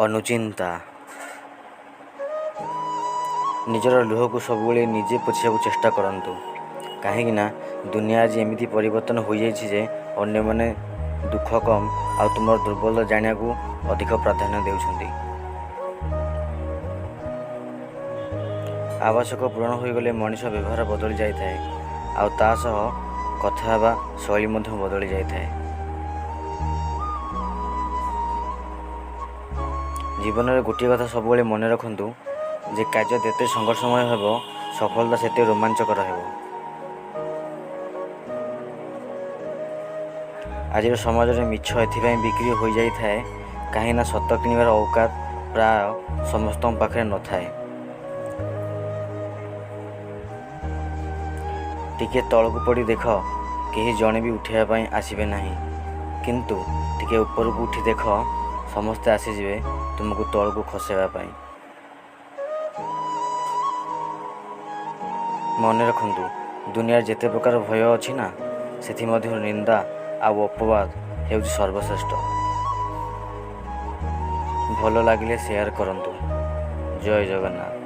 ଅନୁଚିନ୍ତା। ନିଜର ଲୁହକୁ ସବୁବେଳେ ନିଜେ ପୋଛିବାକୁ ଚେଷ୍ଟା କରନ୍ତୁ, କାହିଁକିନା ଦୁନିଆ ଆଜି ଏମିତି ପରିବର୍ତ୍ତନ ହୋଇଯାଇଛି ଯେ ଅନ୍ୟମାନେ ଦୁଃଖ କମ୍ ଆଉ ତୁମର ଦୁର୍ବଳତା ଜାଣିବାକୁ ଅଧିକ ପ୍ରାଧାନ୍ୟ ଦେଉଛନ୍ତି। ଆବଶ୍ୟକ ପୂରଣ ହୋଇଗଲେ ମଣିଷ ବ୍ୟବହାର ବଦଳି ଯାଇଥାଏ, ଆଉ ତା ସହ କଥା ହେବା ଶୈଳୀ ମଧ୍ୟ ବଦଳି ଯାଇଥାଏ। ଜୀବନରେ ଗୋଟିଏ କଥା ସବୁବେଳେ ମନେ ରଖନ୍ତୁ ଯେ କାର୍ଯ୍ୟ ଯେତେ ସଂଘର୍ଷମୟ ହେବ, ସଫଳତା ସେତେ ରୋମାଞ୍ଚକର ହେବ। ଆଜିର ସମାଜରେ ମିଛ ଏଥିପାଇଁ ବିକ୍ରି ହୋଇଯାଇଥାଏ, କାହିଁକିନା ସତ କିଣିବାର ଔକାତ ପ୍ରାୟ ସମସ୍ତଙ୍କ ପାଖରେ ନଥାଏ। ଟିକିଏ ତଳକୁ ପଡ଼ି ଦେଖ, କେହି ଜଣେ ବି ଉଠାଇବା ପାଇଁ ଆସିବେ ନାହିଁ, କିନ୍ତୁ ଟିକିଏ ଉପରକୁ ଉଠି ଦେଖ, ସମସ୍ତେ ଆସିଯିବେ ତୁମକୁ ତଳକୁ ଖସାଇବା ପାଇଁ। ମନେ ରଖନ୍ତୁ, ଦୁନିଆରେ ଯେତେ ପ୍ରକାର ଭୟ ଅଛି ନା, ସେଥିମଧ୍ୟରୁ ନିନ୍ଦା ଆଉ ଅପବାଦ ହେଉଛି ସର୍ବଶ୍ରେଷ୍ଠ। ଭଲ ଲାଗିଲେ ସେୟାର କରନ୍ତୁ। ଜୟ ଜଗନ୍ନାଥ।